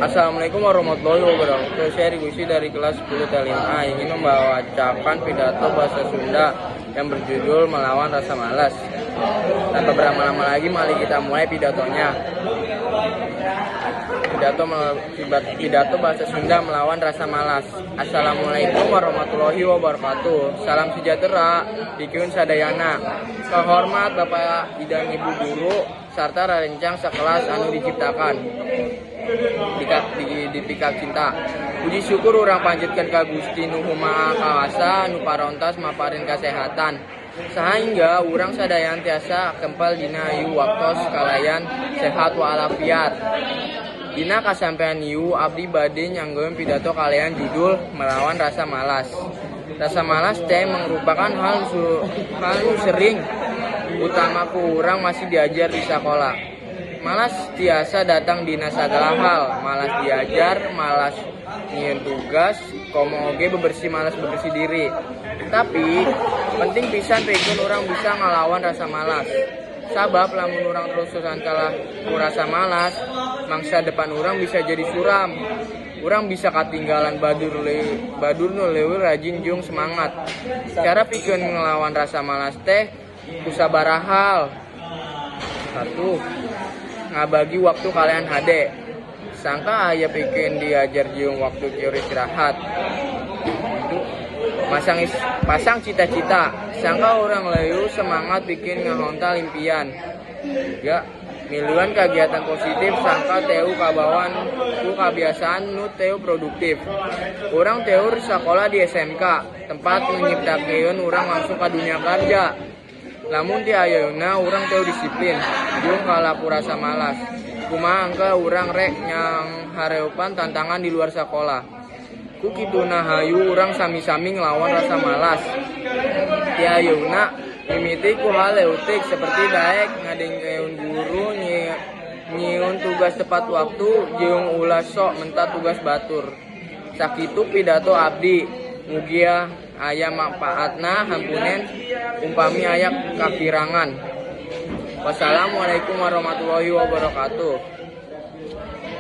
Assalamualaikum warahmatullahi wabarakatuh. Saya Rigusi dari kelas 10 T5A ingin membacakan pidato bahasa Sunda yang berjudul Melawan Rasa Malas. Tanpa berlama-lama lagi, mari kita mulai pidatonya. Pidato bahasa Sunda melawan rasa malas. Assalamualaikum warahmatullahi wabarakatuh. Salam sejahtera, pikeun sadayana. Kehormat Bapak dan Ibu guru serta rencang sekelas anu diciptakan di dipikacinta. Puji syukur urang panjatkeun ka Gusti Nu Maha Kawasa nu parantos maparin kasehatan sehingga urang sadayana tiasa kempel dina ieu waktos kalayan sehat walafiat. Dina kasampaian ieu, abdi bade nyanggakeun pidato kalayan judul Melawan Rasa Malas. Rasa malas teh merupakan hal nu sering, utama ku urang masih diajar di sekolah. Malas tiasa datang dina sagala hal, malas diajar, malas nyieun tugas, komo oge bebersih, malas bebersih diri. Tapi penting pisan pikeun urang bisa ngalawan rasa malas. Sabab lamun urang terus-terusan kalah ku rasa malas, mangsa depan urang bisa jadi suram. Urang bisa katinggalan batur nu leuwih rajin jeung semangat. Cara pikeun ngelawan rasa malas teh ku sabaraha hal. 1, ngabagi waktu kalayan hade. Sangka aya pikeun diajar jeung waktu keur istirahat. Itu pasang cita-cita. Sangka urang leuwih semangat pikeun ngahontal impian. 3, miluan kegiatan positif sangka teu kabawa ku kebiasaan nu teu produktif. Urang teu sakola di SMK, tempat nu nyiptakeun urang langsung ka dunia kerja. Lamun ti ayeuna urang teu disiplin jeung kalah ku rasa malas, kumaha engke urang rek nyanghareupan tantangan di luar sakola? Ku kituna, hayu urang sami-sami nglawan rasa malas. Ti ayeuna, mimiti ku hal leutik seperti daek ngadengekeun guru, nyieun tugas tepat waktu, jeung ulah sok menta tugas batur. Sakitu pidato abdi, mugia aya mangpaatna. Hapunten upami aya kakirangan. Wassalamualaikum warahmatullahi wabarakatuh.